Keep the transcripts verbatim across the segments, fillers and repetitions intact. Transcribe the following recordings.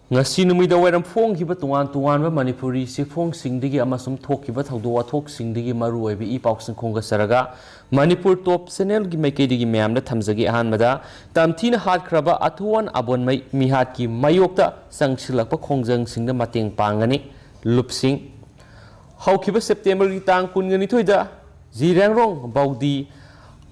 ꯉꯁꯤ ꯅꯨꯃꯤꯗꯥꯡ ꯋꯥꯏꯔꯝ ꯐꯣꯡꯈꯤꯕ ꯇꯣꯉꯥꯟ ꯇꯣꯉꯥꯟꯕ ꯃꯅꯤꯄꯨꯔꯤ ꯆꯦꯐꯣꯡꯁꯤꯡꯗꯒꯤ ꯑꯃꯁꯨꯡ ꯊꯣꯛꯈꯤꯕ ꯊꯧꯗꯣꯛ ꯋꯥꯊꯣꯛꯁꯤꯡꯗꯒꯤ ꯃꯔꯨꯑꯣꯏꯕ ꯏ ꯄꯥꯎꯁꯤꯡ ꯈꯣꯝꯒꯠꯆꯔꯒ ꯃꯅꯤꯄꯨꯔ ꯇꯣꯞ ꯆꯦꯅꯦꯜꯒꯤ ꯃꯥꯏꯀꯩꯗꯒꯤ ꯃꯌꯥꯝꯗ ꯊꯝꯖꯒꯦ꯫ ꯑꯍꯥꯟꯕꯗ, ꯇꯝꯊꯤꯅ ꯍꯥꯠꯈ꯭ꯔꯕ ꯑꯊꯨꯋꯥꯟ ꯑꯕꯣꯟꯃꯩ ꯃꯤꯍꯥꯠꯀꯤ ꯃꯥꯌꯣꯛꯇ ꯆꯪꯁꯤꯜꯂꯛꯄ ꯈꯣꯡꯖꯪꯁꯤꯡꯗ ꯃꯇꯦꯡ ꯄꯥꯡꯒꯅꯤ꯫ ꯂꯨꯞꯁꯤꯡ꯫ ꯍꯧꯈꯤꯕ ꯁꯦꯞꯇꯦꯝꯕꯔꯒꯤ ꯇꯥꯡ ꯀꯨꯟꯒ ꯅꯤꯊꯣꯏꯗ ꯖꯤꯔꯥꯡꯔꯣꯡ ꯕꯧꯗꯤ,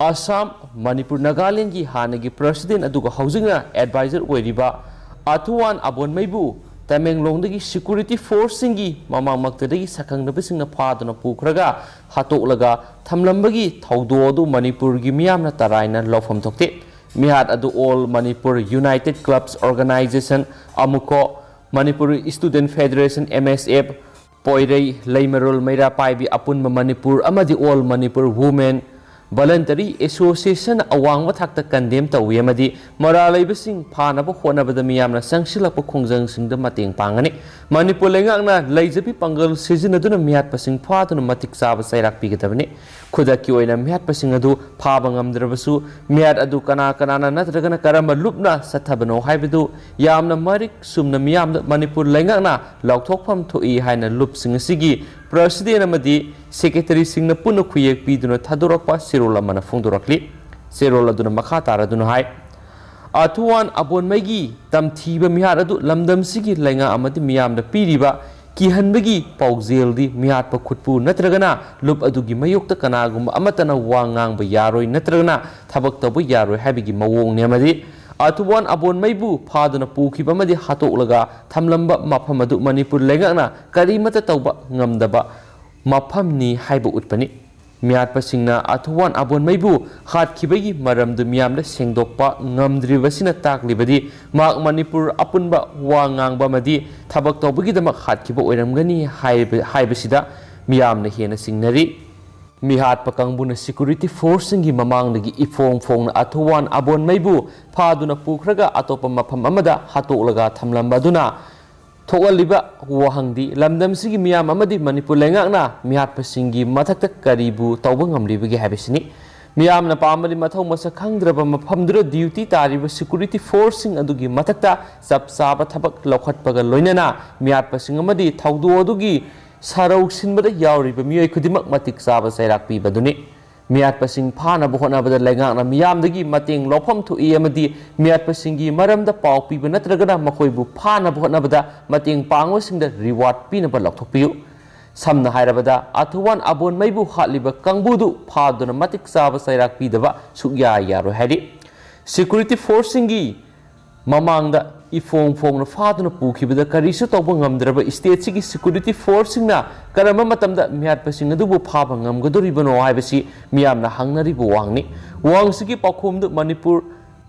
ꯑꯁꯥꯝ, ꯃꯅꯤꯄꯨꯔ, ꯅꯥꯒꯥꯂꯦꯟꯒꯤ ꯍꯥꯟꯅꯒꯤ ꯄ꯭ꯔꯁꯤꯗꯦꯟ ꯑꯗꯨꯒ ꯍꯧꯖꯤꯛꯅ ꯑꯦꯗꯚꯥꯏꯖꯔ ꯑꯣꯏꯔꯤꯕ ꯑꯊꯨꯋꯥꯟ ꯑꯕꯣꯟꯃꯩꯕꯨ ꯇꯃꯦꯡꯂꯣꯡꯗꯒꯤ ꯁꯦꯀ꯭ꯌꯨꯔꯤꯇꯤ ꯐꯣꯔꯁꯁꯤꯡꯒꯤ ꯃꯃꯥꯡꯃꯛꯇꯗꯒꯤ ꯁꯛꯈꯪꯅꯕꯁꯤꯡꯅ ꯐꯥꯗꯨꯅ ꯄꯨꯈ꯭ꯔꯒ ꯍꯥꯠꯇꯣꯛꯂꯒ ꯊꯝꯂꯝꯕꯒꯤ ꯊꯧꯗꯣꯛ ꯑꯗꯨ ꯃꯅꯤꯄꯨꯔꯒꯤ ꯃꯤꯌꯥꯝꯅ ꯇꯔꯥꯏꯅ ꯂꯧꯐꯝ ꯊꯣꯛꯇꯦ꯫ ꯃꯤꯍꯥꯠ ꯑꯗꯨ All Manipur United Clubs Organization, ꯑꯃꯨꯀꯣ, Manipur Student Federation, M S F, ꯄꯣꯏꯔꯩ, ꯂꯩꯃꯔꯣꯜ, ꯃꯩꯔꯥ ꯄꯥꯏꯕꯤ ꯑꯄꯨꯟꯕ ꯃꯅꯤꯄꯨꯔ ꯑꯃꯗꯤ All Manipur Women Voluntary Association ꯑꯋꯥꯡꯕ ꯊꯥꯛꯇ ꯀꯟꯗꯦꯝ ꯇꯧꯏ ꯑꯃꯗꯤ ꯃꯔꯥꯜ ꯂꯩꯕꯁꯤꯡ ꯐꯥꯅꯕ ꯍꯣꯠꯅꯕꯗ ꯃꯤꯌꯥꯝꯅ ꯆꯪꯁꯤꯜꯂꯛꯄ ꯈꯣꯡꯖꯪꯁꯤꯡꯗ ꯃꯇꯦꯡ ꯄꯥꯡꯒꯅꯤ꯫ ꯃꯅꯤꯄꯨꯔ ꯂꯩꯉꯥꯛꯅ ꯂꯩꯖꯕꯤ ꯄꯥꯡꯒꯜ ꯁꯤꯖꯤꯟꯅꯗꯨꯅ ꯃꯤꯍꯥꯠꯄꯁꯤꯡ ꯐꯥꯗꯨꯅ ꯃꯇꯤꯛ ꯆꯥꯕ ꯆꯩꯔꯥꯛ ꯄꯤꯒꯗꯕꯅꯤ꯫ ꯈꯨꯗꯛꯀꯤ ꯑꯣꯏꯅ ꯃꯤꯍꯥꯠꯄꯁꯤꯡ ꯑꯗꯨ ꯐꯥꯕ ꯉꯝꯗ꯭ꯔꯕꯁꯨ, ꯃꯤꯍꯥꯠ ꯑꯗꯨ ꯀꯅꯥ ꯀꯅꯥꯅ ꯅꯠꯇ꯭ꯔꯒꯅ ꯀꯔꯝꯕ ꯂꯨꯞꯅ ꯆꯠꯊꯕꯅꯣ ꯍꯥꯏꯕꯗꯨ ꯌꯥꯝꯅ ꯃꯔꯤꯛ ꯆꯨꯝꯅ ꯃꯤꯌꯥꯝꯗ ꯃꯅꯤꯄꯨꯔ ꯂꯩꯉꯥꯛꯅ ꯂꯥꯎꯊꯣꯛꯐꯝ ꯊꯣꯛꯏ ꯍꯥꯏꯅ ꯂꯨꯞꯁꯤꯡ ꯑꯁꯤꯒꯤ ꯄ꯭ꯔꯁꯤꯗꯦꯟ ꯑꯃꯗꯤ ꯁꯦꯀ꯭ꯔꯦꯇꯔꯤꯁꯤꯡꯅ ꯄꯨꯟꯅ ꯈꯨꯌꯦꯛ ꯄꯤꯗꯨꯅ ꯊꯥꯗꯣꯔꯛꯄ ꯆꯦꯔꯣꯜ ꯑꯃꯅ ꯐꯣꯡꯗꯣꯔꯛꯂꯤ꯫ ꯆꯦꯔꯣꯜ ꯑꯗꯨꯅ ꯃꯈꯥ ꯇꯥꯔꯗꯨꯅ ꯍꯥꯏ, ꯑꯊꯨꯋꯥꯟ ꯑꯕꯣꯟꯃꯩꯒꯤ ꯇꯝꯊꯤꯕ ꯃꯤꯍꯥꯠ ꯑꯗꯨ ꯂꯝꯗꯝꯁꯤꯒꯤ ꯂꯩꯉꯥꯛ ꯑꯃꯗꯤ ꯃꯤꯌꯥꯝꯗ ꯄꯤꯔꯤꯕ ꯀꯤꯍꯟꯕꯒꯤ ꯄꯥꯎꯖꯦꯜꯗꯤ ꯃꯤꯍꯥꯠꯄ ꯈꯨꯠꯄꯨ ꯅꯠꯇ꯭ꯔꯒꯅ ꯂꯨꯞ ꯑꯗꯨꯒꯤ ꯃꯥꯌꯣꯛꯇ ꯀꯅꯥꯒꯨꯝꯕ ꯑꯃꯠꯇꯅ ꯋꯥ ꯉꯥꯡꯕ ꯌꯥꯔꯣꯏ ꯅꯠꯇ꯭ꯔꯒꯅ ꯊꯕꯛ ꯇꯧꯕ ꯌꯥꯔꯣꯏ ꯍꯥꯏꯕꯒꯤ ꯃꯑꯣꯡꯅꯤ ꯑꯃꯗꯤ ꯑꯊꯨꯋꯥꯟ ꯑꯕꯣꯟꯃꯩꯕꯨ ꯐꯥꯗꯨꯅ ꯄꯨꯈꯤꯕ ꯑꯃꯗꯤ ꯍꯥꯠꯇꯣꯛꯂꯒ ꯊꯝꯂꯝꯕ ꯃꯐꯝ ꯑꯗꯨ ꯃꯅꯤꯄꯨꯔ ꯂꯩꯉꯥꯛꯅ ꯀꯔꯤꯃꯠꯇ ꯇꯧꯕ ꯉꯝꯗꯕ ꯃꯐꯝꯅꯤ ꯍꯥꯏꯕ ꯎꯠꯄꯅꯤ꯫ ꯃꯤꯍꯥꯠꯄꯁꯤꯡꯅ ꯑꯊꯨꯋꯥꯟ ꯑꯕꯣꯟꯃꯩꯕꯨ ꯍꯥꯠꯈꯤꯕꯒꯤ ꯃꯔꯝꯗꯨ ꯃꯤꯌꯥꯝꯗ ꯁꯦꯡꯗꯣꯛꯄ ꯉꯝꯗ꯭ꯔꯤꯕꯁꯤꯅ ꯇꯥꯛꯂꯤꯕꯗꯤ ꯃꯍꯥꯛ ꯃꯅꯤꯄꯨꯔ ꯑꯄꯨꯟꯕ ꯋꯥ ꯉꯥꯡꯕ ꯑꯃꯗꯤ ꯊꯕꯛ ꯇꯧꯕꯒꯤꯗꯃꯛ ꯍꯥꯠꯈꯤꯕ ꯑꯣꯏꯔꯝꯒꯅꯤ ꯍꯥꯏꯕ-, ꯍꯥꯏꯕꯁꯤꯗ ꯃꯤꯌꯥꯝꯅ ꯍꯦꯟꯅ ꯆꯤꯡꯅꯔꯤ꯫ ꯃꯤꯍꯥꯠꯄ ꯀꯥꯡꯕꯨꯅ ꯁꯦꯀ꯭ꯌꯨꯔꯤꯇꯤ ꯐꯣꯔꯁꯁꯤꯡꯒꯤ ꯃꯃꯥꯡꯗꯒꯤ ꯏꯐꯣꯡ ꯐꯣꯡꯅ ꯑꯊꯨꯋꯥꯟ ꯑꯕꯣꯟꯃꯩꯕꯨ ꯐꯥꯗꯨꯅ ꯄꯨꯈ꯭ꯔꯒ ꯑꯇꯣꯞꯄ ꯃꯐꯝ ꯑꯃꯗ ꯍꯥꯠꯇꯣꯛꯂꯒ ꯊꯝꯂꯝꯕ ꯑꯗꯨꯅ ꯊꯣꯛꯍꯜꯂꯤꯕ ꯋꯥꯍꯪꯗꯤ ꯂꯝꯗꯝꯁꯤꯒꯤ ꯃꯤꯌꯥꯝ ꯑꯃꯗꯤ ꯃꯅꯤꯄꯨꯔ ꯂꯩꯉꯥꯛꯅ ꯃꯤꯍꯥꯠꯄꯁꯤꯡꯒꯤ ꯃꯊꯛꯇ ꯀꯔꯤꯕꯨ ꯇꯧꯕ ꯉꯝꯂꯤꯕꯒꯦ ꯍꯥꯏꯕꯁꯤꯅꯤ꯫ ꯃꯤꯌꯥꯝꯅ ꯄꯥꯝꯕꯗꯤ ꯃꯊꯧ ꯃꯁꯛ ꯈꯪꯗ꯭ꯔꯕ ꯃꯐꯝꯗꯨꯗ ꯗ꯭ꯌꯨꯇꯤ ꯇꯥꯔꯤꯕ ꯁꯦꯀ꯭ꯌꯨꯔꯤꯇꯤ ꯐꯣꯔꯁꯁꯤꯡ ꯑꯗꯨꯒꯤ ꯃꯊꯛꯇ ꯆꯞ ꯆꯥꯕ ꯊꯕꯛ ꯂꯧꯈꯠꯄꯒ ꯂꯣꯏꯅꯅ ꯃꯤꯍꯥꯠꯄꯁꯤꯡ ꯑꯃꯗꯤ ꯊꯧꯗꯣꯛ ꯑꯗꯨꯒꯤ ꯁꯔꯧ ꯁꯤꯟꯕꯗ ꯌꯥꯎꯔꯤꯕ ꯃꯤꯑꯣꯏ ꯈꯨꯗꯤꯡꯃꯛ ꯃꯇꯤꯛ ꯆꯥꯕ ꯆꯩꯔꯥꯛ ꯄꯤꯕꯗꯨꯅꯤ꯫ ꯃꯤꯍꯥꯠꯄꯁꯤꯡ ꯐꯥꯅꯕ ꯍꯣꯠꯅꯕꯗ ꯂꯩꯉꯥꯛꯅ ꯃꯤꯌꯥꯝꯗꯒꯤ ꯃꯇꯦꯡ ꯂꯧꯐꯝ ꯊꯣꯛꯏ ꯑꯃꯗꯤ ꯃꯤꯍꯥꯠꯄꯁꯤꯡꯒꯤ ꯃꯔꯝꯗ ꯄꯥꯎ ꯄꯤꯕ ꯅꯠꯇ꯭ꯔꯒꯅ ꯃꯈꯣꯏꯕꯨ ꯐꯥꯅꯕ ꯍꯣꯠꯅꯕꯗ ꯃꯇꯦꯡ ꯄꯥꯡꯕꯁꯤꯡꯗ ꯔꯤꯋꯥꯔꯗ ꯄꯤꯅꯕ ꯂꯥꯎꯊꯣꯛꯄꯤꯌꯨ꯫ ꯁꯝꯅ ꯍꯥꯏꯔꯕꯗ, ꯑꯊꯨꯋꯥꯟ ꯑꯕꯣꯟꯃꯩꯕꯨ ꯍꯥꯠꯂꯤꯕ ꯀꯥꯡꯕꯨꯗꯨ ꯐꯥꯗꯨꯅ ꯃꯇꯤꯛ ꯆꯥꯕ ꯆꯩꯔꯥꯛ ꯄꯤꯗꯕ ꯁꯨꯛꯌꯥ ꯌꯥꯔꯣꯏ ꯍꯥꯏꯔꯤ꯫ ꯁꯦꯀ꯭ꯌꯨꯔꯤꯇꯤ ꯐꯣꯔꯁꯁꯤꯡꯒꯤ ꯃꯃꯥꯡꯗ ꯏꯐꯣꯡ ꯐꯣꯡꯅ ꯐꯥꯗꯨꯅ ꯄꯨꯈꯤꯕꯗ ꯀꯔꯤꯁꯨ ꯇꯧꯕ ꯉꯝꯗ꯭ꯔꯕ ꯁ꯭ꯇꯦꯠꯁꯤꯒꯤ ꯁꯦꯀ꯭ꯌꯨꯔꯤꯇꯤ ꯐꯣꯔꯁꯁꯤꯡꯅ ꯀꯔꯝꯕ ꯃꯇꯝꯗ ꯃꯤꯍꯥꯠꯄꯁꯤꯡ ꯑꯗꯨꯕꯨ ꯐꯥꯕ ꯉꯝꯒꯗꯧꯔꯤꯕꯅꯣ ꯍꯥꯏꯕꯁꯤ ꯃꯤꯌꯥꯝꯅ ꯍꯪꯅꯔꯤꯕ ꯋꯥꯍꯪꯅꯤ꯫ ꯋꯥꯍꯪꯁꯤꯒꯤ ꯄꯥꯎꯈꯨꯝꯗꯨ ꯃꯅꯤꯄꯨꯔ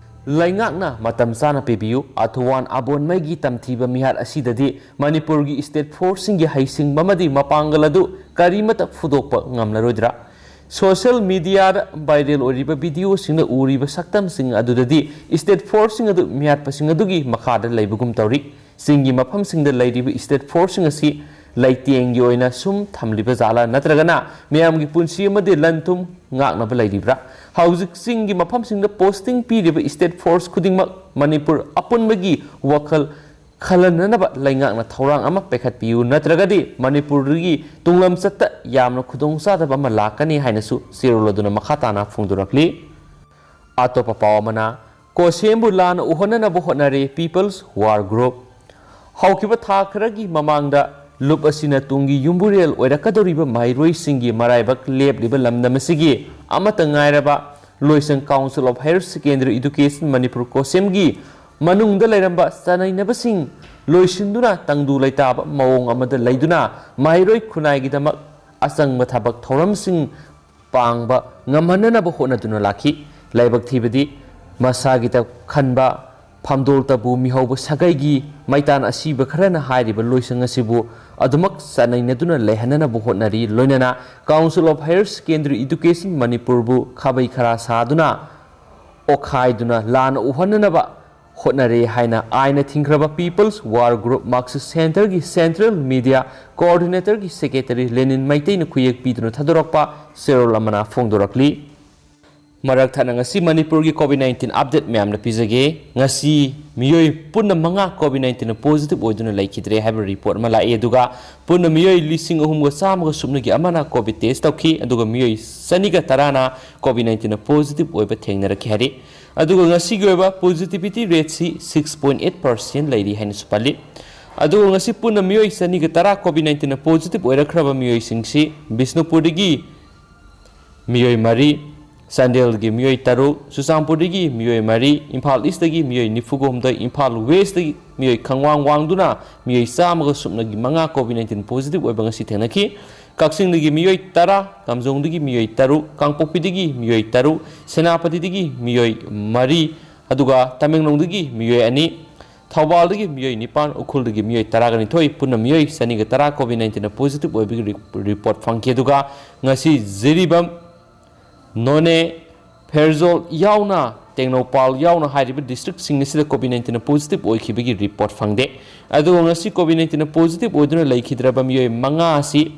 ꯂꯩꯉꯥꯛꯅ ꯃꯇꯝ ꯆꯥꯅ ꯄꯤꯕꯤꯌꯨ꯫ ꯑꯊꯨꯋꯥꯟ ꯑꯕꯣꯟꯃꯩꯒꯤ ꯇꯝꯊꯤꯕ ꯃꯤꯍꯥꯠ ꯑꯁꯤꯗꯗꯤ ꯃꯅꯤꯄꯨꯔꯒꯤ ꯁ꯭ꯇꯦꯠ ꯐꯣꯔꯁꯁꯤꯡꯒꯤ ꯍꯩꯁꯤꯡꯕ ꯑꯃꯗꯤ ꯃꯄꯥꯡꯒꯜ ꯑꯗꯨ ꯀꯔꯤꯃꯠꯇ ꯐꯨꯗꯣꯛꯄ ꯉꯝꯂꯔꯣꯏꯗ꯭ꯔꯥ? ꯁꯣꯁꯤꯌꯦꯜ ꯃꯤꯗꯤꯌꯥꯗ ꯚꯥꯏꯔꯦꯜ ꯑꯣꯏꯔꯤꯕ ꯚꯤꯗꯤꯑꯣꯁꯤꯡꯗ ꯎꯔꯤꯕ ꯁꯛꯇꯝꯁꯤꯡ ꯑꯗꯨꯗꯗꯤ ꯁ꯭ꯇꯦꯠ ꯐꯣꯔꯁꯁꯤꯡ ꯑꯗꯨ ꯃꯤꯍꯥꯠꯄꯁꯤꯡ ꯑꯗꯨꯒꯤ ꯃꯈꯥꯗ ꯂꯩꯕꯒꯨꯝ ꯇꯧꯔꯤ꯫ ꯆꯤꯡꯒꯤ ꯃꯐꯝꯁꯤꯡꯗ ꯂꯩꯔꯤꯕ ꯁ꯭ꯇꯦꯠ ꯐꯣꯔꯁꯁꯤꯡ ꯑꯁꯤ ꯂꯩꯇꯦꯡꯒꯤ ꯑꯣꯏꯅ ꯁꯨꯝ ꯊꯝꯂꯤꯕ ꯖꯥꯠꯂꯥ, ꯅꯠꯇ꯭ꯔꯒꯅ ꯃꯤꯌꯥꯝꯒꯤ ꯄꯨꯟꯁꯤ ꯑꯃꯗꯤ ꯂꯟ ꯊꯨꯝ ꯉꯥꯛꯅꯕ ꯂꯩꯔꯤꯕ꯭ꯔꯥ? ꯍꯧꯖꯤꯛ ꯆꯤꯡꯒꯤ ꯃꯐꯝꯁꯤꯡꯗ ꯄꯣꯁꯇꯤꯡ ꯄꯤꯔꯤꯕ ꯁ꯭ꯇꯦꯠ ꯐꯣꯔꯁ ꯈꯨꯗꯤꯡꯃꯛ ꯃꯅꯤꯄꯨꯔ ꯑꯄꯨꯟꯕꯒꯤ ꯋꯥꯈꯜ ꯈꯜꯍꯟꯅꯅꯕ ꯂꯩꯉꯥꯛꯅ ꯊꯧꯔꯥꯡ ꯑꯃ ꯄꯥꯏꯈꯠꯄꯤꯌꯨ, ꯅꯠꯇ꯭ꯔꯒꯗꯤ ꯃꯅꯤꯄꯨꯔꯒꯤ ꯇꯨꯡꯂꯝꯆꯠꯇ ꯌꯥꯝꯅ ꯈꯨꯗꯣꯡꯆꯥꯗꯕ ꯑꯃ ꯂꯥꯛꯀꯅꯤ ꯍꯥꯏꯅꯁꯨ ꯆꯦꯔꯣꯜ ꯑꯗꯨꯅ ꯃꯈꯥ ꯇꯥꯅ ꯐꯣꯡꯗꯣꯔꯛꯂꯤ꯫ ꯑꯇꯣꯞꯄ ꯄꯥꯎ ꯑꯃꯅ, ꯀꯣꯁꯦꯝꯕꯨ ꯂꯥꯟꯅ ꯎꯍꯟꯅꯅꯕ ꯍꯣꯠꯅꯔꯦ People's War Group꯫ ꯍꯧꯈꯤꯕ ꯊꯥ ꯈꯔꯒꯤ ꯃꯃꯥꯡꯗ ꯂꯨꯞ ꯑꯁꯤꯅ ꯇꯨꯡꯒꯤ ꯌꯨꯝꯕꯨꯔꯦꯜ ꯑꯣꯏꯔꯛꯀꯗꯧꯔꯤꯕ ꯃꯍꯩꯔꯣꯏꯁꯤꯡꯒꯤ ꯃꯔꯥꯏꯕꯛ ꯂꯦꯞꯂꯤꯕ ꯂꯝꯗꯝ ꯑꯁꯤꯒꯤ ꯑꯃꯠꯇ ꯉꯥꯏꯔꯕ ꯂꯣꯏꯁꯪ Council of Higher Secondary Education Manipur, ꯀꯣꯁꯦꯝꯒꯤ ꯃꯅꯨꯡꯗ ꯂꯩꯔꯝꯕ ꯆꯅꯩꯅꯕꯁꯤꯡ ꯂꯣꯏꯁꯤꯟꯗꯨꯅ ꯇꯪꯗꯨ ꯂꯩꯇꯥꯕ ꯃꯑꯣꯡ ꯑꯃꯗ ꯂꯩꯗꯨꯅ ꯃꯍꯩꯔꯣꯏ ꯈꯨꯟꯅꯥꯏꯒꯤꯗꯃꯛ ꯑꯆꯪꯕ ꯊꯕꯛ ꯊꯧꯔꯝꯁꯤꯡ ꯄꯥꯡꯕ ꯉꯝꯍꯟꯅꯅꯕ ꯍꯣꯠꯅꯗꯨꯅ ꯂꯥꯛꯈꯤ꯫ ꯂꯥꯏꯕꯛ ꯊꯤꯕꯗꯤ, ꯃꯁꯥꯒꯤꯇ ꯈꯟꯕ ꯐꯝꯗꯣꯜꯇꯕꯨ ꯃꯤꯍꯧꯕ ꯁꯥꯒꯩꯒꯤ ꯃꯩꯇꯥꯟ ꯑꯁꯤꯕ ꯈꯔꯅ ꯍꯥꯏꯔꯤꯕ ꯂꯣꯏꯁꯪ ꯑꯁꯤꯕꯨ ꯑꯗꯨꯃꯛ ꯆꯠꯅꯩꯅꯗꯨꯅ ꯂꯩꯍꯟꯅꯅꯕ ꯍꯣꯠꯅꯔꯤ꯫ ꯂꯣꯏꯅꯅ Council of Higher Secondary Education ꯃꯅꯤꯄꯨꯔꯕꯨ ꯈꯥꯕꯩ ꯈꯔꯥ ꯁꯥꯗꯨꯅ ꯑꯣꯠꯈꯥꯏꯗꯨꯅ ꯂꯥꯟꯅ ꯎꯍꯟꯅꯅꯕ ꯍꯣꯠꯅꯔꯦ ꯍꯥꯏꯅ ꯑꯥꯏꯟꯅ ꯊꯤꯡꯈ꯭ꯔꯕ People's War Group Marxist Centreꯒꯤ Central Media Coordinatorꯒꯤ Secretary ꯂꯦꯅꯤꯟ ꯃꯩꯇꯩꯅ ꯈꯨꯌꯦꯛ ꯄꯤꯗꯨꯅ ꯊꯥꯗꯣꯔꯛꯄ ꯆꯦꯔꯣꯜ ꯑꯃꯅ ꯐꯣꯡꯗꯣꯔꯛꯂꯤ꯫ ꯃꯔꯛ ꯊꯠꯅ ꯉꯁꯤ ꯃꯅꯤꯄꯨꯔꯒꯤ COVID nineteen update ꯃꯌꯥꯝꯅ ꯄꯤꯖꯒꯦ꯫ ꯉꯁꯤ ꯃꯤꯑꯣꯏ ꯄꯨꯟꯅ ꯃꯉꯥ COVID nineteen positive ꯑꯣꯏꯗꯨꯅ ꯂꯩꯈꯤꯗ꯭ꯔꯦ ꯍꯥꯏꯕ report ꯑꯃ ꯂꯥꯛꯏ꯫ ꯑꯗꯨꯒ ꯄꯨꯟꯅ ꯃꯤꯑꯣꯏ ꯂꯤꯁꯤꯡ ꯑꯍꯨꯝꯒ ꯆꯥꯝꯃꯒ ꯁꯨꯞꯅꯒꯤ ꯑꯃꯅ COVID test ꯇꯧꯈꯤ꯫ ꯑꯗꯨꯒ ꯃꯤꯑꯣꯏ ꯆꯅꯤꯒ ꯇꯔꯥꯅ COVID nineteen positive ꯑꯣꯏꯕ ꯊꯦꯡꯅꯔꯛꯈꯤ ꯍꯥꯏꯔꯤ꯫ ꯑꯗꯨꯒ ꯉꯁꯤꯒꯤ ꯑꯣꯏꯕ positivity rate ꯁꯤ six point eight percent ꯂꯩꯔꯤ ꯍꯥꯏꯅꯁꯨ ꯄꯜꯂꯤ꯫ ꯑꯗꯨꯒ ꯉꯁꯤ ꯄꯨꯟꯅ ꯃꯤꯑꯣꯏ ꯆꯅꯤꯒ ꯇꯔꯥ COVID nineteen positive ꯑꯣꯏꯔꯛꯈ꯭ꯔꯕ ꯃꯤꯑꯣꯏꯁꯤꯡꯁꯤ ꯕꯤꯁꯅꯨꯄꯨꯔꯗꯒꯤ ꯃꯤꯑꯣꯏ ꯃꯔꯤ, ꯆꯥꯟꯗꯦꯜꯒꯤ ꯃꯤꯑꯣꯏ ꯇꯔꯨꯛ, ꯆꯨꯔꯆꯥꯟꯄꯨꯔꯗꯒꯤ ꯃꯤꯑꯣꯏ ꯃꯔꯤ, ꯏꯝꯐꯥꯜ ꯏꯁꯇꯒꯤ ꯃꯤꯑꯣꯏ ꯅꯤꯐꯨꯒ ꯍꯨꯝꯗꯣꯏ, ꯏꯝꯐꯥꯜ ꯋꯦꯁꯇꯒꯤ ꯃꯤꯑꯣꯏ ꯈꯪꯋꯥꯡ ꯋꯥꯡꯗꯨꯅ ꯃꯤꯑꯣꯏ ꯆꯥꯝꯃꯒ ꯁꯨꯞꯅꯒꯤ ꯃꯉꯥ COVID nineteen positive ꯑꯣꯏꯕ ꯉꯁꯤ ꯊꯦꯡꯅꯈꯤ꯫ ꯀꯛꯆꯤꯡꯗꯒꯤ ꯃꯤꯑꯣꯏ ꯇꯔꯥ, ꯀꯥꯝꯖꯣꯡꯗꯒꯤ ꯃꯤꯑꯣꯏ ꯇꯔꯨꯛ, ꯀꯥꯡꯄꯣꯛꯄꯤꯗꯒꯤ ꯃꯤꯑꯣꯏ ꯇꯔꯨꯛ, ꯁꯦꯅꯥꯄꯇꯤꯗꯒꯤ ꯃꯤꯑꯣꯏ ꯃꯔꯤ, ꯑꯗꯨꯒ ꯇꯃꯦꯡꯂꯣꯡꯗꯒꯤ ꯃꯤꯑꯣꯏ ꯑꯅꯤ, ꯊꯧꯕꯥꯜꯗꯒꯤ ꯃꯤꯑꯣꯏ ꯅꯤꯄꯥꯟ, ꯎꯈ꯭ꯔꯨꯜꯗꯒꯤ ꯃꯤꯑꯣꯏ ꯇꯔꯥꯒ ꯅꯤꯊꯣꯏ, ꯄꯨꯟꯅ ꯃꯤꯑꯣꯏ ꯆꯅꯤꯒ ꯇꯔꯥ COVID nineteen positive ꯑꯣꯏꯕꯒꯤ ꯔꯤ-, report ꯐꯪꯈꯤ꯫ ꯑꯗꯨꯒ ꯉꯁꯤ ꯖꯤꯔꯤꯕꯥꯝ, ꯅꯣꯅꯦ, ꯐꯦꯔꯖꯣꯜ ꯌꯥꯎꯅ, ꯇꯦꯡꯅꯧꯄꯥꯜ ꯌꯥꯎꯅ ꯍꯥꯏꯔꯤꯕ districtꯁꯤꯡ ꯑꯁꯤꯗ COVID nineteen positive ꯑꯣꯏꯈꯤꯕꯒꯤ report ꯐꯪꯗꯦ꯫ ꯑꯗꯨꯒ ꯉꯁꯤ COVID nineteen positive ꯑꯣꯏꯗꯨꯅ ꯂꯩꯈꯤꯗ꯭ꯔꯕ ꯃꯤꯑꯣꯏ ꯃꯉꯥ ꯑꯁꯤ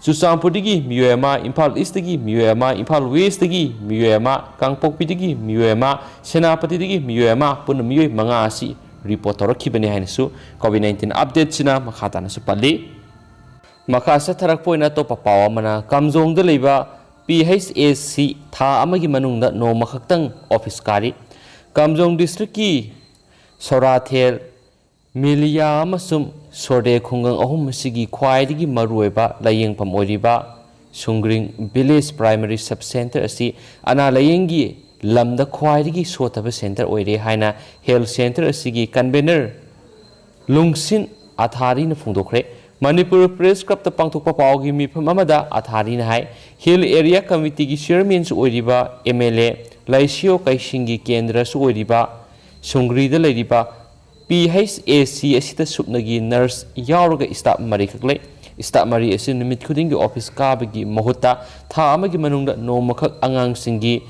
ꯆꯨꯔꯆꯥꯟꯄꯨꯔꯗꯒꯤ ꯃꯤꯑꯣꯏ ꯑꯃ, ꯏꯝꯐꯥꯜ ꯏꯁꯇꯒꯤ ꯃꯤꯑꯣꯏ ꯑꯃ, ꯏꯝꯐꯥꯜ ꯋꯦꯁꯇꯒꯤ ꯃꯤꯑꯣꯏ ꯑꯃ, ꯀꯥꯡꯄꯣꯛꯄꯤꯗꯒꯤ ꯃꯤꯑꯣꯏ ꯑꯃ, ꯁꯦꯅꯥꯄꯇꯤꯗꯒꯤ ꯃꯤꯑꯣꯏ ꯑꯃ, ꯄꯨꯟꯅ ꯃꯤꯑꯣꯏ ꯃꯉꯥ ꯑꯁꯤ report ꯇꯧꯔꯛꯈꯤꯕꯅꯤ ꯍꯥꯏꯅꯁꯨ COVID nineteen updateꯁꯤꯅ ꯃꯈꯥ ꯇꯥꯅꯁꯨ ꯄꯜꯂꯤ꯫ ꯃꯈꯥ ꯆꯠꯊꯔꯛꯄ ꯑꯣꯏꯅ ꯑꯇꯣꯞꯄ ꯄꯥꯎ ꯑꯃꯅ, ꯀꯥꯝꯖꯣꯡꯗ ꯂꯩꯕ P H A C ꯊꯥ ꯑꯃꯒꯤ ꯃꯅꯨꯡꯗ ꯅꯣꯡꯃ ꯈꯛꯇꯪ office ꯀꯥꯔꯤ꯫ ꯀꯥꯝꯖꯣꯡ districtꯀꯤ ꯁꯣꯔꯥꯊꯦꯜ, ꯃꯤꯂꯤꯌꯥ ꯑꯃꯁꯨꯡ ꯁꯣꯔꯗꯦ ꯈꯨꯡꯒꯪ ꯑꯍꯨꯝ ꯑꯁꯤꯒꯤ ꯈ꯭ꯋꯥꯏꯗꯒꯤ ꯃꯔꯨꯑꯣꯏꯕ ꯂꯥꯌꯦꯡꯐꯝ ꯑꯣꯏꯔꯤꯕ ꯁꯨꯡꯒ꯭ꯔꯤꯡ Village Primary Sub Center ꯑꯁꯤ ꯑꯅꯥ ꯂꯥꯌꯦꯡꯒꯤ ꯂꯝꯗ ꯈ꯭ꯋꯥꯏꯗꯒꯤ ꯁꯣꯠꯊꯕ center ꯑꯣꯏꯔꯦ ꯍꯥꯏꯅ health center ꯑꯁꯤꯒꯤ convener ꯂꯨꯡꯁꯤꯟ ꯑꯊꯥꯔꯤꯅ ꯐꯣꯡꯗꯣꯛꯈ꯭ꯔꯦ꯫ ꯃꯅꯤꯄꯨꯔ Press Clubꯇ ꯄꯥꯡꯊꯣꯛꯄ ꯄꯥꯎꯒꯤ ꯃꯤꯐꯝ ꯑꯃꯗ ꯑꯊꯥꯔꯤꯅ ꯍꯥꯏ, Hill Area Committeeꯒꯤ chairmanꯁꯨ ꯑꯣꯏꯔꯤꯕ, M L A ꯂꯥꯏꯁꯤꯌꯣ ꯀꯩꯁꯤꯡꯒꯤ ꯀꯦꯟꯗ꯭ꯔꯁꯨ ꯑꯣꯏꯔꯤꯕ ꯁꯨꯡꯒ꯭ꯔꯤꯗ ꯂꯩꯔꯤꯕ P H A C ꯑꯁꯤꯗ ꯁꯨꯞꯅꯒꯤ nurse ꯌꯥꯎꯔꯒ staff ꯃꯔꯤꯈꯛ ꯂꯩ꯫ Staff ꯃꯔꯤ ꯑꯁꯤ ꯅꯨꯃꯤꯠ ꯈꯨꯗꯤꯡꯒꯤ office ꯀꯥꯕꯒꯤ ꯃꯍꯨꯠꯇ ꯊꯥ ꯑꯃꯒꯤ ꯃꯅꯨꯡꯗ ꯅꯣꯡꯃꯈꯛ ꯑꯉꯥꯡꯁꯤꯡꯒꯤ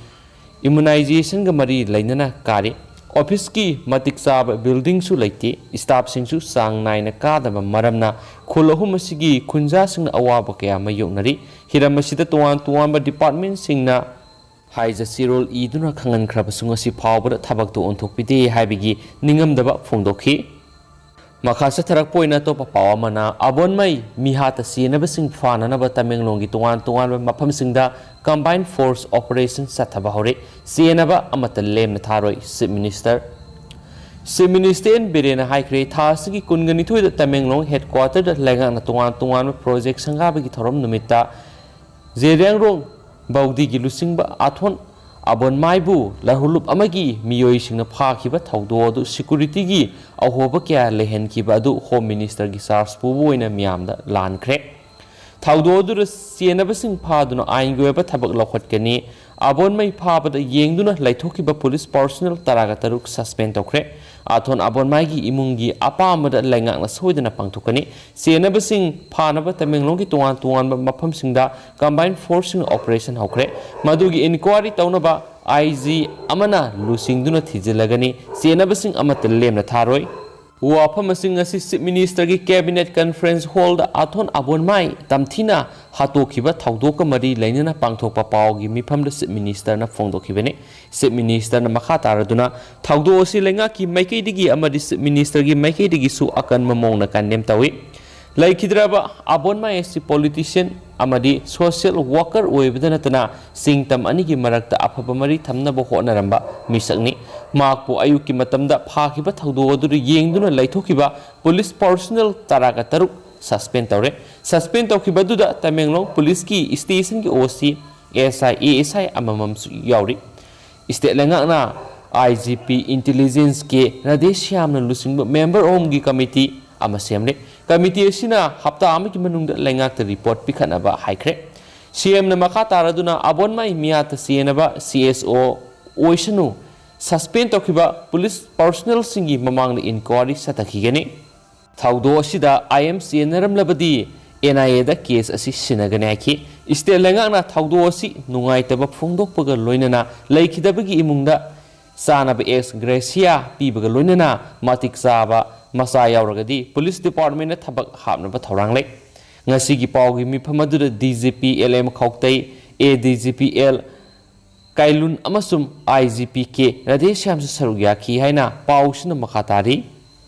immunizationꯒ ꯃꯔꯤ ꯂꯩꯅꯅ ꯀꯥꯔꯤ꯫ Officeꯀꯤ ꯃꯇꯤꯛ ꯆꯥꯕ buildingꯁꯨ ꯂꯩꯇꯦ꯫ Staffꯁꯤꯡꯁꯨ ꯆꯥꯡ ꯅꯥꯏꯅ ꯀꯥꯗꯕ ꯃꯔꯝꯅ ꯈꯨꯜ ꯑꯍꯨꯝ ꯑꯁꯤꯒꯤ ꯈꯨꯟꯖꯥꯁꯤꯡꯅ ꯑꯋꯥꯕ ꯀꯌꯥ ꯃꯥꯌꯣꯛꯅꯔꯤ꯫ ꯍꯤꯔꯝ ꯑꯁꯤꯗ ꯇꯣꯉꯥꯟ ꯇꯣꯉꯥꯟꯕ departmentꯁꯤꯡꯅ ꯍꯥꯏꯖ ꯆꯦꯔꯣꯜ ꯏꯗꯨꯅ ꯈꯪꯍꯟꯈ꯭ꯔꯕꯁꯨ ꯉꯁꯤ ꯐꯥꯎꯕꯗ ꯊꯕꯛꯇꯨ ꯑꯣꯟꯊꯣꯛꯄꯤꯗꯦ ꯍꯥꯏꯕꯒꯤ ꯅꯤꯡꯉꯝꯗꯕ ꯐꯣꯡꯗꯣꯛꯈꯤ꯫ ꯃꯈꯥ ꯆꯠꯊꯔꯛꯄ ꯑꯣꯏꯅ ꯑꯇꯣꯞꯄ ꯄꯥꯎ ꯑꯃꯅ, ꯑꯕꯣꯟꯃꯩ ꯃꯤꯍꯥꯠꯇ ꯆꯦꯟꯅꯕꯁꯤꯡ ꯐꯥꯅꯅꯕ ꯇꯃꯦꯡꯂꯣꯡꯒꯤ ꯇꯣꯉꯥꯟ ꯇꯣꯉꯥꯟꯕ ꯃꯐꯝꯁꯤꯡꯗ combined force operation ꯆꯠꯊꯕ ꯍꯧꯔꯦ꯫ ꯆꯦꯟꯅꯕ ꯑꯃꯠꯇ ꯂꯦꯝꯅ ꯊꯥꯔꯣꯏ, Chief Minister꯫ Chief Minister N ꯕꯤꯔꯦꯟꯅ ꯍꯥꯏꯈ꯭ꯔꯦ, ꯊꯥ ꯑꯁꯤꯒꯤ ꯀꯨꯟꯒ ꯅꯤꯊꯣꯏꯗ ꯇꯃꯦꯡꯂꯣꯡ headquarterꯗ ꯂꯩꯉꯥꯛꯅ ꯇꯣꯉꯥꯟ ꯇꯣꯉꯥꯟꯕ project ꯁꯪꯒꯥꯕꯒꯤ ꯊꯧꯔꯝ ꯅꯨꯃꯤꯠꯇ ꯖꯦꯔꯤꯌꯥꯡꯔꯣꯡ ꯕꯧꯗꯤꯒꯤ ꯂꯨꯆꯤꯡꯕ ꯑꯊꯣꯟ ꯑꯕꯣꯟꯃꯥꯏꯕꯨ ꯂꯥꯍꯨꯂꯨꯞ ꯑꯃꯒꯤ ꯃꯤꯑꯣꯏꯁꯤꯡꯅ ꯐꯥꯈꯤꯕ ꯊꯧꯗꯣꯛ ꯑꯗꯨ securityꯒꯤ ꯑꯍꯣꯕ ꯀꯌꯥ ꯂꯩꯍꯟꯈꯤꯕ ꯑꯗꯨ Home Ministerꯒꯤ charge ꯄꯨꯕ ꯑꯣꯏꯅ ꯃꯤꯌꯥꯝꯗ ꯂꯥꯟꯈ꯭ꯔꯦ꯫ ꯊꯧꯗꯣꯛ ꯑꯗꯨꯗ ꯆꯦꯟꯅꯕꯁꯤꯡ ꯐꯥꯗꯨꯅ ꯑꯥꯏꯟꯒꯤ ꯑꯣꯏꯕ ꯊꯕꯛ ꯂꯧꯈꯠꯀꯅꯤ꯫ ꯑꯕꯣꯟꯃꯩ ꯐꯥꯕꯗ ꯌꯦꯡꯗꯨꯅ ꯂꯩꯊꯣꯛꯈꯤꯕ police personnel ꯇꯔꯥꯒ ꯇꯔꯨꯛ suspend ꯇꯧꯈ꯭ꯔꯦ꯫ ꯑꯊꯣꯟ ꯑꯕꯣꯟꯃꯥꯏꯒꯤ ꯏꯃꯨꯡꯒꯤ ꯑꯄꯥꯝꯕꯗ ꯂꯩꯉꯥꯛꯅ ꯁꯣꯏꯗꯅ ꯄꯥꯡꯊꯣꯛꯀꯅꯤ꯫ ꯆꯦꯟꯅꯕꯁꯤꯡ ꯐꯥꯅꯕ ꯇꯃꯦꯡꯂꯣꯡꯒꯤ ꯇꯣꯉꯥꯟ ꯇꯣꯉꯥꯟꯕ ꯃꯐꯝꯁꯤꯡꯗ combined forceꯁꯤꯡꯅ operation ꯍꯧꯈ꯭ꯔꯦ꯫ ꯃꯗꯨꯒꯤ inquiry ꯇꯧꯅꯕ IG ꯑꯃꯅ ꯂꯨꯆꯤꯡꯗꯨꯅ ꯊꯤꯖꯤꯜꯂꯒꯅꯤ꯫ ꯆꯦꯟꯅꯕꯁꯤꯡ ꯑꯃꯠꯇ ꯂꯦꯝꯅ ꯊꯥꯔꯣꯏ꯫ ꯋꯥꯐꯝ ꯑꯁꯤ ꯉꯁꯤ Chief Ministerꯒꯤ Cabinet Conference Hallꯗ ꯑꯊꯣꯟ ꯑꯕꯣꯟꯃꯥꯏ ꯇꯝꯊꯤꯅ ꯍꯥꯠꯇꯣꯛꯈꯤꯕ ꯊꯧꯗꯣꯛꯀ ꯃꯔꯤ ꯂꯩꯅꯅ ꯄꯥꯡꯊꯣꯛꯄ ꯄꯥꯎꯒꯤ ꯃꯤꯐꯝꯗ Chief Ministerꯅ ꯐꯣꯡꯗꯣꯛꯈꯤꯕꯅꯤ꯫ Chief Ministerꯅ ꯃꯈꯥ ꯇꯥꯔꯗꯨꯅ, ꯊꯧꯗꯣꯛ ꯑꯁꯤ ꯂꯩꯉꯥꯛꯀꯤ ꯃꯥꯏꯀꯩꯗꯒꯤ ꯑꯃꯗꯤ Chief Ministerꯒꯤ ꯃꯥꯏꯀꯩꯗꯒꯤꯁꯨ ꯑꯀꯟꯕ ꯃꯑꯣꯡꯗ condemn ꯇꯧꯏ꯫ ꯂꯩꯈꯤꯗ꯭ꯔꯕ ꯑꯕꯣꯟꯃꯥꯏ ꯑꯁꯤ politician ꯑꯃꯗꯤ social worker ꯑꯣꯏꯕꯗ ꯅꯠꯇꯅ ꯆꯤꯡꯇꯝ ꯑꯅꯤꯒꯤ ꯃꯔꯛꯇ ꯑꯐꯕ ꯃꯔꯤ ꯊꯝꯅꯕ ꯍꯣꯠꯅꯔꯝꯕ ꯃꯤꯁꯛꯅꯤ꯫ ꯃꯍꯥꯛꯄꯨ ꯑꯌꯨꯛꯀꯤ ꯃꯇꯝꯗ ꯐꯥꯈꯤꯕ ꯊꯧꯗꯣꯛ ꯑꯗꯨꯗ ꯌꯦꯡꯗꯨꯅ ꯂꯩꯊꯣꯛꯈꯤꯕ police personnel ꯇꯔꯥꯒ ꯇꯔꯨꯛ suspend ꯇꯧꯔꯦ꯫ Suspend ꯇꯧꯈꯤꯕ ꯑꯗꯨꯗ ꯇꯃꯦꯡꯂꯣꯡ policeꯀꯤ stationꯒꯤ OC, SI, ASI ꯑꯃꯃꯝꯁꯨ ꯌꯥꯎꯔꯤ꯫ State ꯂꯩꯉꯥꯛꯅ IGP Intelligence ꯀꯦ ꯔꯥꯙꯦꯁ꯭ꯌꯥꯝꯅ ꯂꯨꯆꯤꯡꯕ member ꯑꯍꯨꯝꯒꯤ committee ꯑꯃ ꯁꯦꯝꯂꯦ꯫ Committee ꯑꯁꯤꯅ ꯍꯞꯇꯥ ꯑꯃꯒꯤ ꯃꯅꯨꯡꯗ ꯂꯩꯉꯥꯛꯇ report ꯄꯤꯈꯠꯅꯕ ꯍꯥꯏꯈ꯭ꯔꯦ꯫ CMꯅ ꯃꯈꯥ ꯇꯥꯔꯗꯨꯅ ꯑꯕꯣꯟꯃꯥꯏ ꯃꯤꯌꯥꯠꯇ ꯆꯦꯟꯅꯕ CSO ꯑꯣꯏꯁꯅꯨ, suspend ꯇꯧꯈꯤꯕ police personnelꯁꯤꯡꯒꯤ ꯃꯃꯥꯡꯗ inquiry ꯆꯠꯊꯈꯤꯒꯅꯤ꯫ ꯊꯧꯗꯣꯛ ꯑꯁꯤꯗ IM ꯆꯦꯟꯅꯔꯝꯂꯕꯗꯤ NIAꯗ case ꯑꯁꯤ ꯁꯤꯟꯅꯒꯅꯤ ꯍꯥꯏꯈꯤ꯫ State ꯂꯩꯉꯥꯛꯅ ꯊꯧꯗꯣꯛ ꯑꯁꯤ ꯅꯨꯡꯉꯥꯏꯇꯕ ꯐꯣꯡꯗꯣꯛꯄꯒ ꯂꯣꯏꯅꯅ ꯂꯩꯈꯤꯗꯕꯒꯤ ꯏꯃꯨꯡꯗ ꯆꯥꯅꯕ ex gratia ꯄꯤꯕꯒ ꯂꯣꯏꯅꯅ ꯃꯇꯤꯛ ꯆꯥꯕ ꯃꯆꯥ ꯌꯥꯎꯔꯒꯗꯤ police departmentꯅ ꯊꯕꯛ ꯍꯥꯞꯅꯕ ꯊꯧꯔꯥꯡ ꯂꯩ꯫ ꯉꯁꯤꯒꯤ ꯄꯥꯎꯒꯤ ꯃꯤꯐꯝ ꯑꯗꯨꯗ DGP LM ꯈꯧꯇꯩ, ADGP L ꯀꯥꯏꯂꯨꯟ ꯑꯃꯁꯨꯡ ꯑꯥꯏ ꯖꯤ ꯄꯤ ꯀꯦ ꯔꯥꯙꯦꯁ꯭ꯌꯥꯝꯁꯨ ꯁꯔꯨꯛ ꯌꯥꯈꯤ ꯍꯥꯏꯅ ꯄꯥꯎꯁꯤꯅ ꯃꯈꯥ ꯇꯥꯔꯤ꯫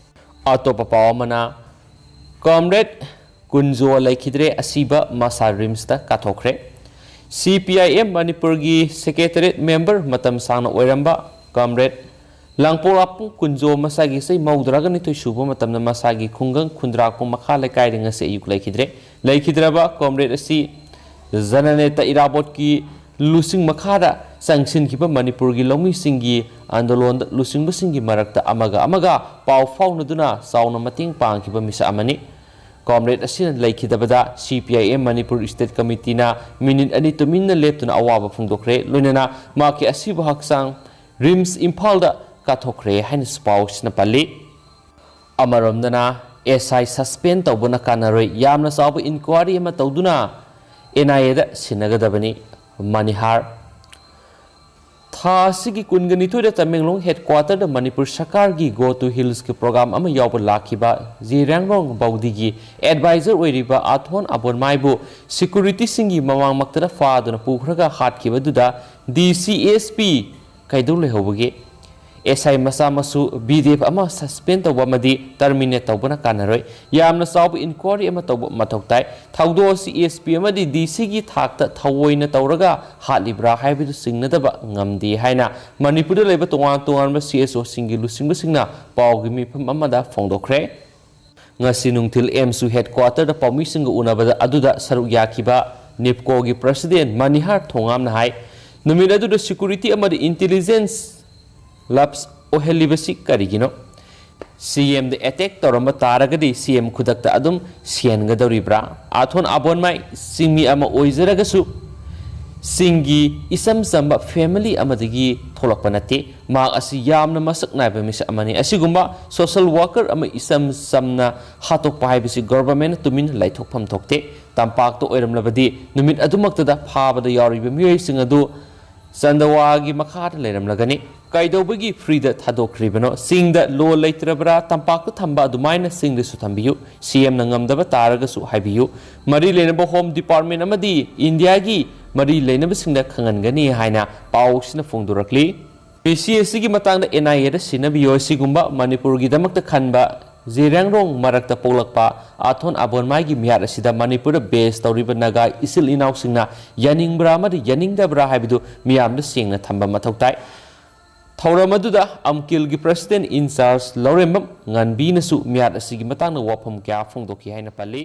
ꯑꯇꯣꯞꯄ ꯄꯥꯎ ꯑꯃꯅ, ꯀꯣꯝꯔꯦꯗ ꯀꯨꯟꯖꯣ ꯂꯩꯈꯤꯗ꯭ꯔꯦ, ꯑꯁꯤꯕ ꯃꯁꯥ ꯔꯤꯝꯁꯇ ꯀꯥꯊꯣꯛꯈ꯭ꯔꯦ꯫ ꯁꯤ ꯄꯤ ꯑꯥꯏ ꯑꯦꯝ ꯃꯅꯤꯄꯨꯔꯒꯤ ꯁꯦꯀ꯭ꯔꯦꯇꯔꯤꯌꯦꯠ ꯃꯦꯝꯕꯔ ꯃꯇꯝ ꯁꯥꯡꯅ ꯑꯣꯏꯔꯝꯕ ꯀꯣꯝꯔꯦꯗ ꯂꯥꯡꯄꯣꯛꯂꯥꯛꯄꯝ ꯀꯨꯟꯖꯣ ꯃꯁꯥꯒꯤ ꯆꯍꯤ ꯃꯧꯗ꯭ꯔꯥꯒ ꯅꯤꯊꯣꯏ ꯁꯨꯕ ꯃꯇꯝꯗ ꯃꯁꯥꯒꯤ ꯈꯨꯡꯒꯪ ꯈꯨꯟꯗ꯭ꯔꯥꯛꯄꯝ ꯃꯈꯥ ꯂꯩꯀꯥꯏꯗ ꯉꯁꯤ ꯑꯌꯨꯛ ꯂꯩꯈꯤꯗ꯭ꯔꯦ꯫ ꯂꯩꯈꯤꯗ꯭ꯔꯕ ꯀꯣꯝꯔꯦꯗ ꯑꯁꯤ ꯖꯅꯅꯦꯇꯥ ꯏꯔꯥꯕꯣꯠꯀꯤ ꯂꯨꯆꯤꯡ ꯃꯈꯥꯗ ꯆꯪꯁꯤꯟꯈꯤꯕ ꯃꯅꯤꯄꯨꯔꯒꯤ ꯂꯧꯃꯤꯁꯤꯡꯒꯤ ꯑꯟꯗꯣꯂꯣꯟꯗ ꯂꯨꯆꯤꯡꯕꯁꯤꯡꯒꯤ ꯃꯔꯛꯇ ꯑꯃꯒ ꯑꯃꯒ ꯄꯥꯎ ꯐꯥꯎꯅꯗꯨꯅ ꯆꯥꯎꯅ ꯃꯇꯦꯡ ꯄꯥꯡꯈꯤꯕ ꯃꯤꯁꯛ ꯑꯃꯅꯤ꯫ ꯀꯣꯝꯔꯦꯗ ꯑꯁꯤꯅ ꯂꯩꯈꯤꯗꯕꯗ C P I M Manipur state ꯀꯃꯤꯇꯤꯅ ꯃꯤꯅꯤꯠ ꯑꯅꯤ ꯇꯨꯃꯤꯟꯅ ꯂꯦꯞꯇꯨꯅ ꯑꯋꯥꯕ ꯐꯣꯡꯗꯣꯛꯈ꯭ꯔꯦ, ꯂꯣꯏꯅꯅ ꯃꯍꯥꯛꯀꯤ ꯑꯁꯤꯕ ꯍꯛꯆꯥꯡ ꯔꯤꯝꯁ ꯏꯝꯐꯥꯜꯗ ꯀꯥꯊꯣꯛꯈ꯭ꯔꯦ ꯍꯥꯏꯅꯁꯨ ꯄꯥꯎꯁꯤꯅ ꯄꯜꯂꯤ꯫ ꯑꯃꯔꯣꯝꯗꯅ, ꯑꯦꯁ ꯑꯥꯏ ꯁꯁꯄꯦꯟ ꯇꯧꯕꯅ ꯀꯥꯟꯅꯔꯣꯏ, ꯌꯥꯝꯅ ꯆꯥꯎꯕ ꯏꯟꯀ꯭ꯋꯥꯔꯤ ꯑꯃ ꯇꯧꯗꯨꯅ ꯑꯦꯟ ꯑꯥꯏ ꯑꯦꯗ ꯁꯤꯟꯅꯒꯗꯕꯅꯤ꯫ ꯃꯅꯤꯍꯥꯔ꯫ ꯊꯥ ꯑꯁꯤꯒꯤ ꯀꯨꯟꯒ ꯅꯤꯊꯣꯏꯗ ꯇꯃꯦꯡꯂꯣꯡ ꯍꯦꯗꯀ꯭ꯋꯥꯇꯔꯗ ꯃꯅꯤꯄꯨꯔ ꯁꯔꯀꯥꯔꯒꯤ Go to Hillsꯀꯤ ꯄ꯭ꯔꯣꯒ꯭ꯔꯥꯝ ꯑꯃ ꯌꯥꯎꯕ ꯂꯥꯛꯈꯤꯕ ꯖꯤꯔꯥꯡꯔꯣꯡ ꯕꯧꯗꯤꯒꯤ ꯑꯦꯗꯚꯥꯏꯖꯔ ꯑꯣꯏꯔꯤꯕ ꯑꯥꯊꯣꯟ ꯑꯕꯣꯟꯃꯥꯏꯕꯨ ꯁꯦꯀ꯭ꯌꯨꯔꯤꯇꯤꯁꯤꯡꯒꯤ ꯃꯃꯥꯡꯃꯛꯇꯗ ꯐꯥꯗꯨꯅ ꯄꯨꯈ꯭ꯔꯒ ꯍꯥꯠꯈꯤꯕꯗꯨꯗ ꯗꯤ ꯁꯤ ꯑꯦꯁ ꯄꯤ ꯀꯩꯗꯧ ꯂꯩꯍꯧꯕꯒꯦ? ꯑꯦꯁ ꯑꯥꯏ ꯃꯆꯥ ꯃꯁꯨ ꯕꯤ ꯗꯤ ꯑꯦꯐ ꯑꯃ ꯁꯁꯄꯦꯟ ꯇꯧꯕ ꯑꯃꯗꯤ ꯇꯔꯃꯤꯅꯦꯠ ꯇꯧꯕꯅ ꯀꯥꯟꯅꯔꯣꯏ꯫ ꯌꯥꯝꯅ ꯆꯥꯎꯕ ꯏꯟꯀ꯭ꯋꯥꯔꯤ ꯑꯃ ꯇꯧꯕ ꯃꯊꯧ ꯇꯥꯏ꯫ ꯊꯧꯗꯣꯛ ꯑꯁꯤ ꯑꯦꯁ ꯄꯤ ꯑꯃꯗꯤ ꯗꯤ ꯁꯤꯒꯤ ꯊꯥꯛꯇ ꯊꯑꯣꯏꯅ ꯇꯧꯔꯒ ꯍꯥꯠꯂꯤꯕ꯭ꯔꯥ ꯍꯥꯏꯕꯗꯨ ꯆꯤꯡꯅꯗꯕ ꯉꯝꯗꯦ ꯍꯥꯏꯅ ꯃꯅꯤꯄꯨꯔꯗ ꯂꯩꯕ ꯇꯣꯉꯥꯟ ꯇꯣꯉꯥꯟꯕ ꯁꯤ ꯑꯦꯁ ꯑꯣꯁꯤꯡꯒꯤ ꯂꯨꯆꯤꯡꯕꯁꯤꯡꯅ ꯄꯥꯎꯒꯤ ꯃꯤꯐꯝ ꯑꯃꯗ ꯐꯣꯡꯗꯣꯛꯈ꯭ꯔꯦ꯫ ꯉꯁꯤ ꯅꯨꯡꯊꯤꯜ ꯑꯦꯝꯁꯨ ꯍꯦꯗꯀ꯭ꯋꯥꯇꯔꯗ ꯄꯥꯎꯃꯤꯁꯤꯡꯒ ꯎꯅꯕꯗ ꯑꯗꯨꯗ ꯁꯔꯨꯛ ꯌꯥꯈꯤꯕ ꯅꯤꯞꯀꯣꯒꯤ ꯄ꯭ꯔꯁꯤꯗꯦꯟ ꯃꯅꯤꯍꯥꯔ ꯊꯣꯉꯥꯝꯅ ꯍꯥꯏ, ꯅꯨꯃꯤꯠ ꯑꯗꯨꯗ ꯁꯦꯀ꯭ꯌꯨꯔꯤꯇꯤ ꯑꯃꯗꯤ ꯏꯟꯇꯦꯂꯤꯖꯦꯟꯁ ꯂꯥꯞꯁ ꯑꯣꯏꯍꯜꯂꯤꯕꯁꯤ ꯀꯔꯤꯒꯤꯅꯣ? ꯁꯤ ꯑꯦꯝꯗ ꯑꯦꯇꯦꯛ ꯇꯧꯔꯝꯕ ꯇꯥꯔꯒꯗꯤ ꯁꯤ ꯑꯦꯝ ꯈꯨꯗꯛꯇ ꯑꯗꯨꯝ ꯁꯤꯍꯟꯒꯗꯧꯔꯤꯕ꯭ꯔꯥ? ꯑꯥꯊꯣꯟ ꯑꯕꯣꯟꯃꯥꯏ ꯆꯤꯡꯃꯤ ꯑꯃ ꯑꯣꯏꯖꯔꯒꯁꯨ ꯆꯤꯡꯒꯤ ꯏꯆꯝ ꯆꯝꯕ ꯐꯦꯃꯤꯂꯤ ꯑꯃꯗꯒꯤ ꯊꯣꯛꯂꯛꯄ ꯅꯠꯇꯦ꯫ ꯃꯍꯥꯛ ꯑꯁꯤ ꯌꯥꯝꯅ ꯃꯁꯛ ꯅꯥꯏꯕ ꯃꯤꯁꯛ ꯑꯃꯅꯤ꯫ ꯑꯁꯤꯒꯨꯝꯕ ꯁꯣꯁꯦꯜ ꯋꯥꯔꯀꯔ ꯑꯃ ꯏꯆꯝ ꯆꯝꯅ ꯍꯥꯠꯇꯣꯛꯄ ꯍꯥꯏꯕꯁꯤ ꯒꯣꯚꯔꯟꯃꯦꯟꯠꯅ ꯇꯨꯃꯤꯟꯅ ꯂꯩꯊꯣꯛꯐꯝ ꯊꯣꯛꯇꯦ꯫ ꯇꯝꯄꯥꯛꯇ ꯑꯣꯏꯔꯝꯂꯕꯗꯤ ꯅꯨꯃꯤꯠ ꯑꯗꯨꯃꯛꯇꯗ ꯐꯥꯕꯗ ꯌꯥꯎꯔꯤꯕ ꯃꯤꯑꯣꯏꯁꯤꯡ ꯑꯗꯨ ꯆꯟꯗꯋꯥꯒꯤ ꯃꯈꯥꯗ ꯂꯩꯔꯝꯂꯒꯅꯤ꯫ ꯀꯩꯗꯧꯕꯒꯤ ꯐ꯭ꯔꯤꯗ ꯊꯥꯗꯣꯛꯈ꯭ꯔꯤꯕꯅꯣ? ꯆꯤꯡꯗ ꯂꯣ ꯂꯩꯇ꯭ꯔꯕ꯭ꯔꯥ? ꯇꯝꯄꯥꯛꯇ ꯊꯝꯕ ꯑꯗꯨꯃꯥꯏꯅ ꯆꯤꯡꯗꯁꯨ ꯊꯝꯕꯤꯌꯨ꯫ ꯁꯤ ꯑꯦꯝꯅ ꯉꯝꯗꯕ ꯇꯥꯔꯒꯁꯨ ꯍꯥꯏꯕꯤꯌꯨ꯫ ꯃꯔꯤ ꯂꯩꯅꯕ ꯍꯣꯝ ꯗꯤꯄꯥꯔꯠꯃꯦꯟꯠ ꯑꯃꯗꯤ ꯏꯟꯗꯤꯌꯥꯒꯤ ꯃꯔꯤ ꯂꯩꯅꯕꯁꯤꯡꯗ ꯈꯪꯍꯟꯒꯅꯤ ꯍꯥꯏꯅ ꯄꯥꯎꯁꯤꯅ ꯐꯣꯡꯗꯣꯔꯛꯂꯤ꯫ ꯃꯤꯁꯤ ꯑꯁꯤꯒꯤ ꯃꯇꯥꯡꯗ ꯑꯦꯟ ꯑꯥꯏ ꯑꯦꯗ ꯁꯤꯟꯅꯕꯤꯌꯨ꯫ ꯑꯁꯤꯒꯨꯝꯕ ꯃꯅꯤꯄꯨꯔꯒꯤꯗꯃꯛꯇ ꯈꯟꯕ ꯖꯤꯔꯥꯡꯔꯣꯡ ꯃꯔꯛꯇ ꯄꯣꯛꯂꯛꯄ ꯑꯥꯊꯣꯟ ꯑꯕꯣꯟꯃꯥꯏꯒꯤ ꯃꯤꯍꯥꯠ ꯑꯁꯤꯗ ꯃꯅꯤꯄꯨꯔꯗ ꯕꯦꯁ ꯇꯧꯔꯤꯕ ꯅꯥꯒꯥ ꯏꯆꯤꯜ ꯏꯅꯥꯎꯁꯤꯡꯅ ꯌꯥꯅꯤꯡꯕ꯭ꯔꯥ ꯑꯃꯗꯤ ꯌꯥꯅꯤꯡꯗꯕ꯭ꯔꯥ ꯍꯥꯏꯕꯗꯨ ꯃꯤꯌꯥꯝꯗ ꯁꯦꯡꯅ ꯊꯝꯕ ꯃꯊꯧ ꯇꯥꯏ꯫ ꯊꯧꯔꯝ ꯑꯗꯨꯗ ꯑꯝꯀꯤꯜꯒꯤ ꯄ꯭ꯔꯁꯤꯗꯦꯟ ꯏꯟꯆꯥꯔꯖ ꯂꯧꯔꯦꯝꯕꯝ ꯉꯥꯟꯕꯤꯅꯁꯨ ꯃꯤꯍꯥꯠ ꯑꯁꯤꯒꯤ ꯃꯇꯥꯡꯗ ꯋꯥꯐꯝ ꯀꯌꯥ ꯐꯣꯡꯗꯣꯛꯈꯤ ꯍꯥꯏꯅ ꯄꯜꯂꯤ꯫